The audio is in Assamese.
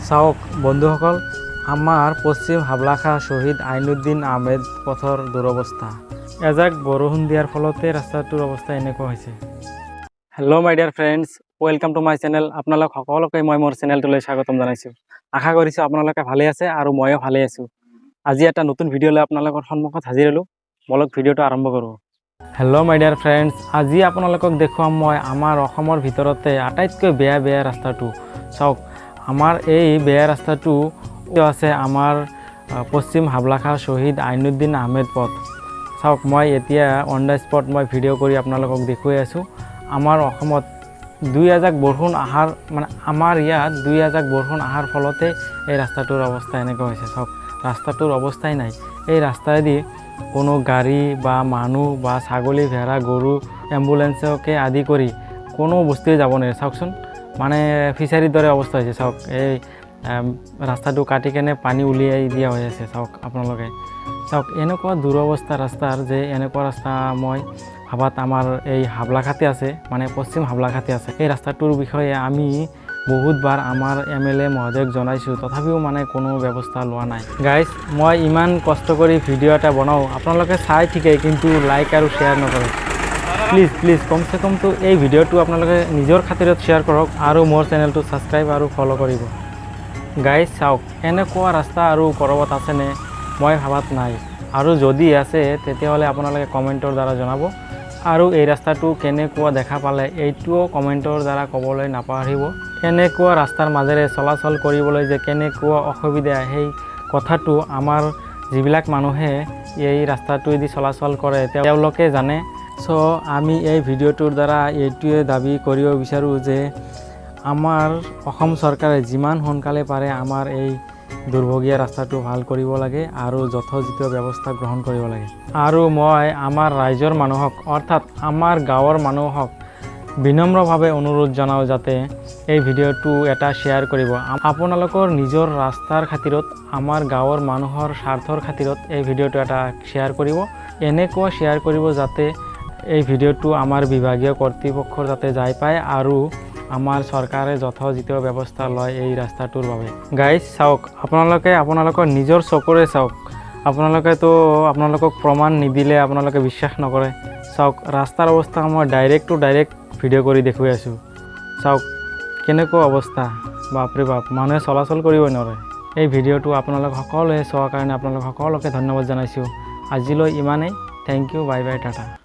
চাওক বন্ধুসকল, আমাৰ পশ্চিম হাবলাখা শ্বহীদ আইনুদ্দিন আহমেদ পথৰ দুৰৱস্থা। এজাক বৰষুণ দিয়াৰ ফলতে ৰাস্তাটোৰ অৱস্থা এনেকুৱা হৈছে। Hello my dear friends, welcome to my channel. আপোনালোক সকলোকে মই মোৰ চেনেলটোলৈ স্বাগতম জনাইছোঁ। আশা কৰিছোঁ আপোনালোকে ভালে আছে আৰু ময়ো ভালে আছোঁ। আজি এটা নতুন ভিডিঅ' লৈ আপোনালোকৰ সন্মুখত হাজিৰ হ'লোঁ। বলক, ভিডিঅ'টো আৰম্ভ কৰোঁ। হেল্ল' মাই ডিয়াৰ ফ্ৰেণ্ডছ, আজি আপোনালোকক দেখুৱাম মই আমাৰ অসমৰ ভিতৰতে আটাইতকৈ বেয়া বেয়া ৰাস্তাটো। চাওক, আমাৰ এই বেয়া ৰাস্তাটো আছে আমাৰ পশ্চিম হাবলাখা শ্বহীদ আইনুদ্দিন আহমেদ পথ। চাওক, মই এতিয়া অন the spot মই ভিডিঅ' কৰি আপোনালোকক দেখুৱাই আছোঁ। আমাৰ অসমত দুই এজাক বৰষুণ অহাৰ, মানে আমাৰ ইয়াত দুই এজাক বৰষুণ অহাৰ ফলতে এই ৰাস্তাটোৰ অৱস্থা এনেকুৱা হৈছে। চাওক, ৰাস্তাটোৰ অৱস্থাই নাই। এই ৰাস্তাইদি কোনো গাড়ী বা মানুহ বা ছাগলী, ভেড়া, গৰু, এম্বুলেঞ্চকে আদি কৰি কোনো বস্তুৱে যাব নোৱাৰে। চাওকচোন, মানে ফিচাৰীৰ দৰে অৱস্থা হৈছে। চাওক, এই ৰাস্তাটো কাটি কেনে পানী উলিয়াই দিয়া হৈ আছে। চাওক, আপোনালোকে চাওক, এনেকুৱা দুৰৱস্থা ৰাস্তাৰ যে এনেকুৱা ৰাস্তা মই ভাবাত আমাৰ এই হাবলাখাতে আছে, মানে পশ্চিম হাবলাখাতে আছে। এই ৰাস্তাটোৰ বিষয়ে আমি বহুতবাৰ আমাৰ এমএলএ মহোদয়ক জনাইছোঁ, তথাপিও মানে কোনো ব্যৱস্থা লোৱা নাই। গাইজ, মই ইমান কষ্ট কৰি ভিডিঅ' এটা বনাওঁ, আপোনালোকে চাই ঠিকেই, কিন্তু লাইক আৰু শ্বেয়াৰ নকৰে। প্লিজ প্লিজ, কমচে কমতো এই ভিডিঅ'টো আপোনালোকে নিজৰ খাতিৰত শ্বেয়াৰ কৰক আৰু মোৰ চেনেলটো ছাবস্ক্ৰাইব আৰু ফ'ল' কৰিব। গাইজ চাওক, এনেকুৱা ৰাস্তা আৰু ক'ৰবাত আছেনে? মই ভাবাত নাই। আৰু যদি আছে, তেতিয়াহ'লে আপোনালোকে কমেণ্টৰ দ্বাৰা জনাব আৰু এই ৰাস্তাটো কেনেকুৱা দেখা পালে, এইটোও কমেণ্টৰ দ্বাৰা ক'বলৈ নাপাহৰিব। এনেকুৱা ৰাস্তাৰ মাজেৰে চলাচল কৰিবলৈ যে কেনেকুৱা অসুবিধা, সেই কথাটো আমাৰ যিবিলাক মানুহে এই ৰাস্তাটোৱেদি চলাচল কৰে, তেওঁলোকে জানে। চ' আমি এই ভিডিঅ'টোৰ দ্বাৰা এইটোৱে দাবী কৰিব বিচাৰোঁ যে আমাৰ অসম চৰকাৰে যিমান সোনকালে পাৰে আমাৰ এই দুৰ্ভগীয়া ৰাস্তাটো ভাল কৰিব লাগে আৰু যথোচিত ব্যৱস্থা গ্ৰহণ কৰিব লাগে। আৰু মই আমাৰ ৰাইজৰ মানুহক, অৰ্থাৎ আমাৰ গাঁৱৰ মানুহক বিনম্ৰভাৱে অনুৰোধ জনাওঁ যাতে এই ভিডিঅ'টো এটা শ্বেয়াৰ কৰিব। আপোনালোকৰ নিজৰ ৰাস্তাৰ খাতিৰত, আমাৰ গাঁৱৰ মানুহৰ স্বাৰ্থৰ খাতিৰত এই ভিডিঅ'টো এটা শ্বেয়াৰ কৰিব। এনেকুৱা শ্বেয়াৰ কৰিব যাতে এই ভিডিঅ'টো আমাৰ বিভাগীয় কৰ্তৃপক্ষৰ যাতে যাই পায় আৰু আমাৰ চৰকাৰে যথোচিত ব্যৱস্থা লয় এই ৰাস্তাটোৰ বাবে। গাইজ চাওক, আপোনালোকে আপোনালোকৰ নিজৰ চকুৰে চাওক। আপোনালোকেতো আপোনালোকক প্ৰমাণ নিদিলে আপোনালোকে বিশ্বাস নকৰে। চাওক, ৰাস্তাৰ অৱস্থা মই ডাইৰেক্ট টু ডাইৰেক্ট ভিডিঅ' কৰি দেখুৱাই আছোঁ। চাওক কেনেকুৱা অৱস্থা, বাপৰে বাপ, মানুহে চলাচল কৰিবই নোৱাৰে। এই ভিডিঅ'টো আপোনালোক সকলোৱে চোৱাৰ কাৰণে আপোনালোক সকলোকে ধন্যবাদ জনাইছোঁ। আজিলৈ ইমানেই। Thank you, bye bye, tata.